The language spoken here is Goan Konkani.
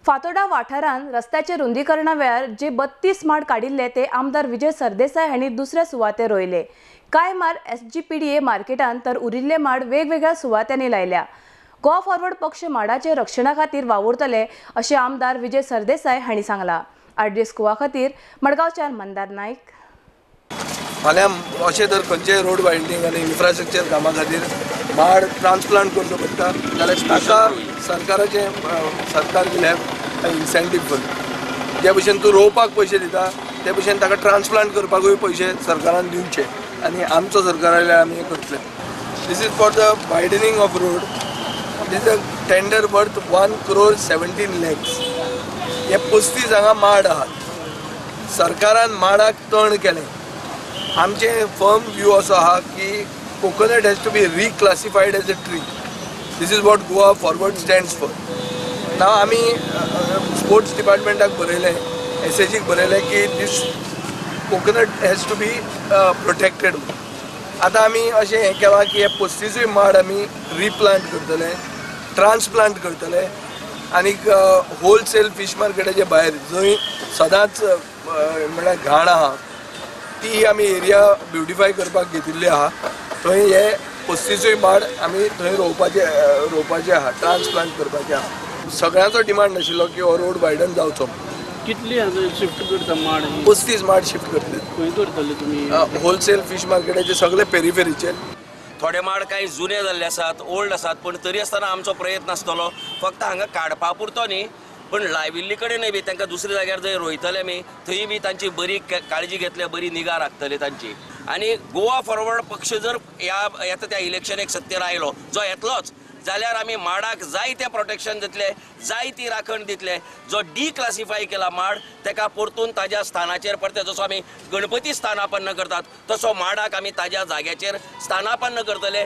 फातोर्डा वाठारांत रस्त्याचे रुंदीकरणा वेळार जे 32 माड काडिल्ले ते आमदार विजय सरदेसाय हांणी दुसऱ्या सुवातेर रोयले. कांय माड SGPDA मार्केटांत तर उरिल्ले माड वेगवेगळ्या सुवात्यांनी लायल्या. गोवा फॉरवर्ड पक्ष माडाचे रक्षणा खातीर वावुरतले अशें आमदार विजय सरदेसाय हांणी सांगलां. आरडीएस गोवा खातीर मडगांवच्यान मंदार नायक. फाल्यां अशें जर खंयचेय रोड वायडनींग आनी इन्फ्रास्ट्रक्चर कामा खातीर माड ट्रान्सप्लांट करचो पडटा जाल्यार ताका सरकाराचें सरकार will have incentive for. जे भशेन तूं रोवपाक पयशे दिता ते भशेन ताका ट्रान्सप्लांट करपाकूय पयशे सरकारान दिवचे आनी आमचो सरकार आयल्यार आमी हें करतले. This is for the widening of road. This is a tender worth 1 crore 17 lakhs. हे 35 हांगा माड आहात. सरकारान माडाक तण केलें. आमचें फर्म व्यू असो आहा की coconut has to be reclassified as a tree. This is what Goa Forward stands for. Now आमी स्पोर्ट्स डिपार्टमेंटाक बरयलें, एसएजीक बरयलें की this coconut has to be protected. आतां आमी अशें हें केलां की हे 35ूय माड आमी रिप्लांट करतले, ट्रान्सप्लांट करतले आनीक होलसेल फीश मार्केटाचे भायर जंय सदांच म्हळ्यार घाण आहा ती आमी एरिया ब्युटिफाय करपाक घेतिल्ली आहा. थंय हे 35ूय माड आमी थंय रोवपाचे आहा, ट्रान्सप्लांट करपाचे आहा. सगळ्यांचो डिमांड आशिल्लो की हो रोड वायडन जावचो. कितली शिफ्ट करता माड? 35 माड शिफ्ट करतले. खंय करतले तुमी? होलसेल फीश मार्केटाचे सगळे पेरिफेरीचे. थोडे माड कांय जुने जाल्ले आसात, ओल्ड आसात, पूण तरी आसतना आमचो प्रयत्न आसतलो फक्त हांगा काडपा पुरतो न्ही, पण लायिल्ले कडेनय बी तांकां दुसऱ्या जाग्यार जंय रोयतले आमी थंय बी तांची बरी काळजी घेतले, बरी निगा राखतले तांची. आनी गोवा फॉरवर्ड पक्ष जर ह्या येता त्या इलेक्शनेक सत्तेर आयलो, जो येतलोच, जाल्यार आमी माडाक जाय तें प्रोटेक्शन दितले, जाय ती राखण दितले. जो डिक्लासिफाय केला माड ताका परतून ताज्या स्थानाचेर परते, जसो आमी गणपती स्थानापन्न करतात तसो माडाक आमी ताज्या जाग्याचेर स्थानापन्न करतले.